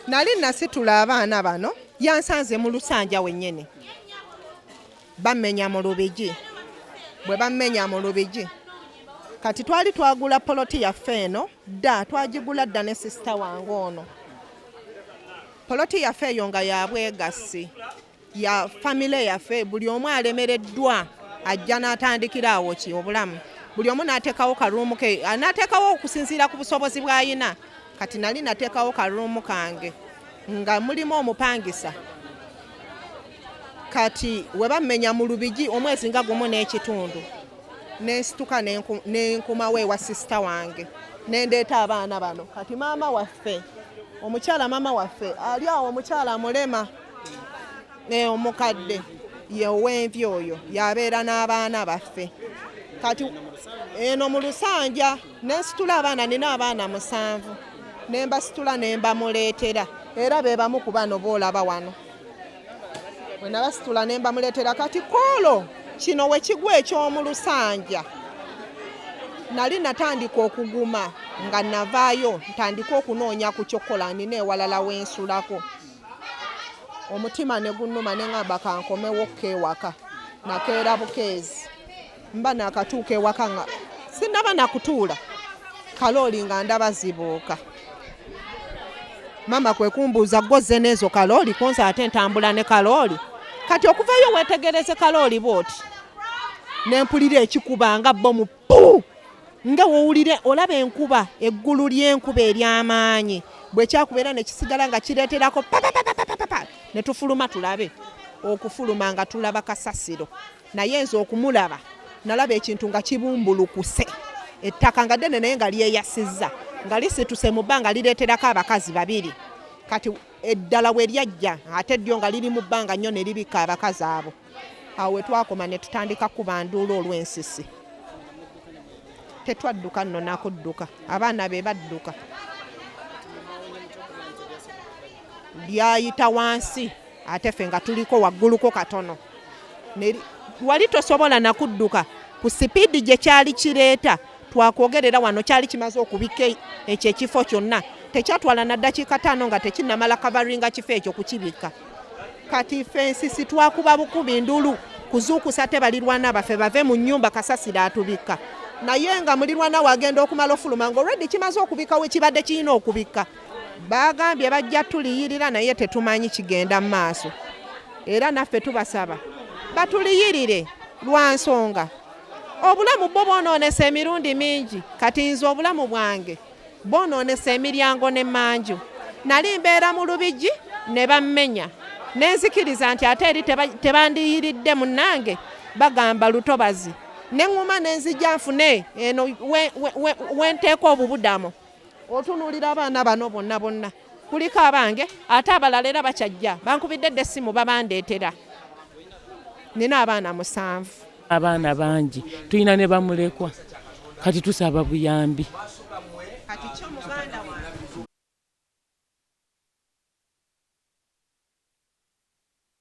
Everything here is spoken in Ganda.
Nali nasitula abaana bano, yansanze mu Lusanja wennyini, bammenya mu Lubigi. Bwe bammenya mu Lubigi, kati twali twagula poloti yaffe eno dda, twagigula dda ne sisita wange ono. Poloti yaffe eyo nga ya bwegassi ya famire yaffe, buli omu alemereddwa ajja n'atandikira awo ki obulamu, buli omu n'ateekawo karuumu ke, n'ateekawo okusinziira ku busobozi bw'ayina. Kati nali nateekawo karuumu kange nga mulimu omupangisa. Kati we bammenya mu Lubigi omwezi nga gumu n'ekitundu, nensituka nenkomawo ewa sisita wange nendeeta abaana bano. Kati maama waffe, omukyala maama waffe ali awo, omukyala mulema omukadde ye ow'envi oyo yabeera n'abaana baffe. Kati eno mu Lusanja nensitula abaana, nina abaana 7, nembasitula nembamuleetera, era be bamu ku bano boolaba wano. Bwe nabasitula nembamuleetera, kati koolo kino we kigwa eky'omu Lusanja, nali natandika okuguma nga navaayo ntandika okunoonya ku kyokkola, nina ewalala wensulako. Omutima ne gunnuma ne ŋŋamba kankomewo ko ewaka. Nakeera bukeezi, mba nakatuuka ewaka nga sinnaba nakutuula, kalooli nga ndaba zibuuka. Maama kwe kumbuuza, gwozze n'ezo kalooli? Konsa ate ntambula ne kalooli. Kati okuvayo weetegereze kalooli bw'oti, ne mpulira ekikuba nga bbomu pu, nga wowulire olaba enkuba, eggulu ly'enkuba ery'amaanyi bwe kyakubeera ne kisigala nga kireeterako papapapapapa, ne tufuluma tulabe. Okufuluma nga tulaba kasasiro, naye nze okumulaba nalaba ekintu nga kibumbulukuse, ettaka nga ddene naye nga lyeyasizza, nga lisituse mu bbanga lireeterako abakazi babiri. Kati eddala we lyajja ate ddyo nga liri mu bbanga nnyo ne libikka abakazi abo. Awo we twakoma ne tutandika kuba nduulu olw'ensisi. Tetwadduka nno nakudduka, abaana be badduka. Lyayita wansi ate ffe nga tuliko wagguluko katono. Wali tosobola nakudduka ku sipiidi gye kyali kireeta. Twakwogerera wano kyali kimaze okubikka ekyo ekifo kyonna, tekyatwala na ddakiika 5 nga tekinnamala kavaringa kifo ekyo kukibikka. Kati ffe ensisi twakuba bukubi ndulu kuzuukusa te balirwana baffe bave mu nnyumba, kasasiro atubikka. Naye nga mulirwana wagenda okumala ofuluma nga already kimaze okubikka we kibadde kirina okubikka. Baagambye bajja tuliyirira naye tetumanyi kigenda mu maaso, era naffe tubasaba batuliyirire lwa nsonga obulamu bwo bwonoonesa emirundi mingi. Kati nze obulamu bwange bwonoonesa emiryango n'emmanju. Nali mbeera mu Lubigi ne bammenya, ne nzikiriza nti ate eri tebandiyiridde munnange, bagamba lutobazi, ne ŋŋuma ne nzija nfune eno wenteeka obubudamo. Otunuulira abaana bano bonna bonna, kuliko abange ate abalala era bakyajja, bankubidde dda essimu babandeetera. Nina abaana 7. Abaana bangi tulina ne bamulekwa, kati tusaba buyambi. Kati kyo muganda wange.